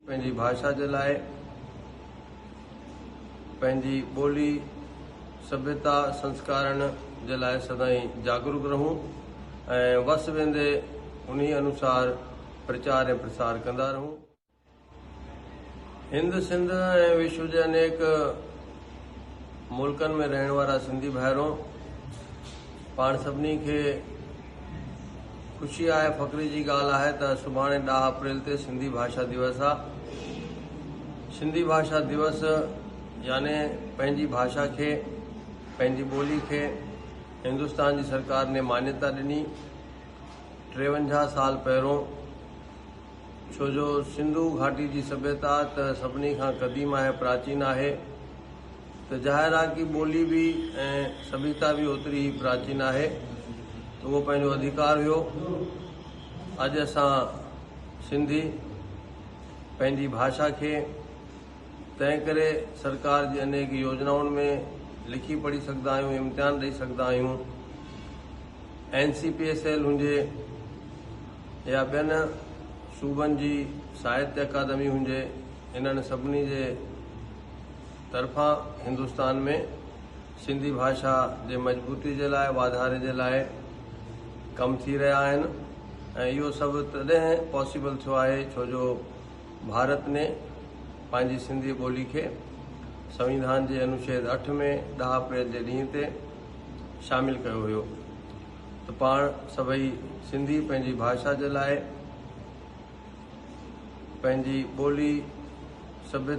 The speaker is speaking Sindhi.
پنهنجي ڀاشا جي لاء، پنهنجي ٻولي، سڀيتا، سنسڪارن جي لاء سدائين جاڳروڪ رهون ۽ وس ويندي انهي انوسار پرچار ۽ پرسار ڪندا رهون. هند، سنڌ ۽ وشو جي انيڪ ملڪن ۾ رهڻ وارا سنڌي ڀائرو، پاڻ سڀني کي خوشي آهي فخر جي ڳالهه آهي ته سڀاڻي ڏهه اپريل تي سنڌي ڀاشا ديوس آ. سنڌي ڀاشا ديوس يعني پنهنجي ڀاشا کي پنهنجي ٻولي کي هندستان جي سرڪار ني مانيتا ڏني 53 سال پهرون ڇو جو سنڌو گهاٽي جي سڀيتا ته سڀني کان قديم آهي پراچين آهي ته ظاهر آهي ڪي ٻولي به ۽ سڀيتا به اوتري ئي پراچين آهي ته اهو پنهنجو اڌيڪار هيو اڄ اسان سنڌي پنهنجي ڀاشا کي تنهن ڪري سرڪار جي انيڪ يوجنائن ۾ لکي پڙهي سگهندا آهيون امتحان ڏئي سگهندا آهيون اين سي پي ايس ايل هجي يا ٻين صوبن جي ساهتيه اڪادمي هجي انهن سڀني جي طرفان هندستان ۾ سنڌي ڀاشا جي مضبوطي جي لاء واڌاري جي لاء ڪم ٿي رهيا آهن ۽ اهو سڀ تڏهن پاسيبل ٿيو آهي ڇو جو ڀارت ني پنهنجي سنڌي ٻولي کي سنويڌان جي انوڇيد 8 ۾ 10 اپريل جي ڏينهن تي شامل ڪيو هيو ته پاڻ سڀئي سنڌي پنهنجي ڀاشا جي لاء پنهنجي ٻولي سڀيتا.